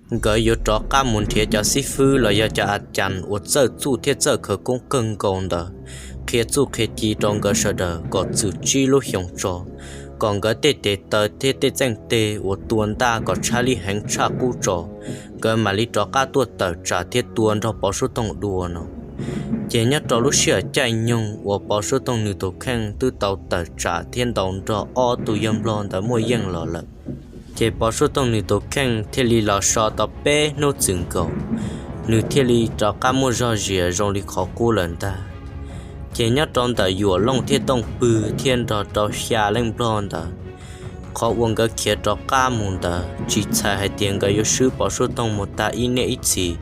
Nkawd yuav rov qab mus nrhiav cov xib fwb los yog cov a cas uas txawj txuj thiab txawj khawv koob kawg nkaus ntawd, qhia txuj qhia ci rau nkawd sawv daws kom txwm tsib lub xyoos tso, kom nkawd tej tes taw thiab tej txeej teg uas tua ntaj kom tshab li heev tshaj qub tso, nkawd mam li rov qab tuaj tawm tsam thiab tua nrog Pov Suab Toog dua no. Ces nyob rau lub sij hawm caij nyoog uas Pov Suab Toog nws tus kheej twb tau tawm tsam thiab ntaus nrog ob tug yawg nplog ntawd muaj yeej los lawm, ces Pov Suab Toog nws tus kheej thiaj li los so tau peb hnub txwm nkaus, nws thiaj li rov qab muaj zog zias zoo li qhov qub lawm ntag. Ces nyob rau ntawm Yuam Looj thiab Tooj Pwg thiab nrog rau xya leej nplog ntawd, qhov uas nkawd khiav rov qab mus ntawd tsis txhais hais tias nkawd yuav swb Pov Suab Toog mus tag ib niaj ib txhis,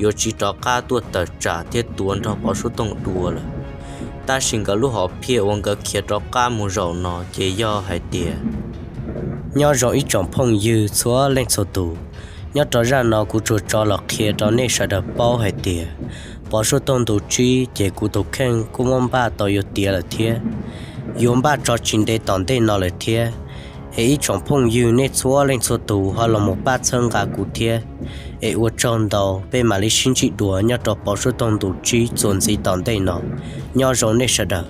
yuav tsis rov qab tuaj tawm tsam thiab tua nrog Pov Suab Toog dua lawm. Tab sis nkawd lub hom phiaj uas nkawd khiav rov qab mus zaum no ces yog hais tias, nyob zoo ib tsoom phooj ywg txhua leej txhua tus, nyob rau zaj no kuv tsuas tso los qhia rau nej sawv daws paub hais tias Pov Suab Toog ntu tsib ces kuv tus kheej kuj muab npaj tau yuav tiav lawm thiab, yuav npaj tso tsis ntev tom ntej no lawm thiab. Es ib tsoom phooj ywg nej txhua leej txhua tus ho los mus pab txhawb nqa kuv thiab. Es ua tsaug ntau, peb mam li sib ntsib dua nyob rau Pov Suab Toog ntu tsib txuas ntxiv tom ntej no. Nyob zoo nej sawv daws.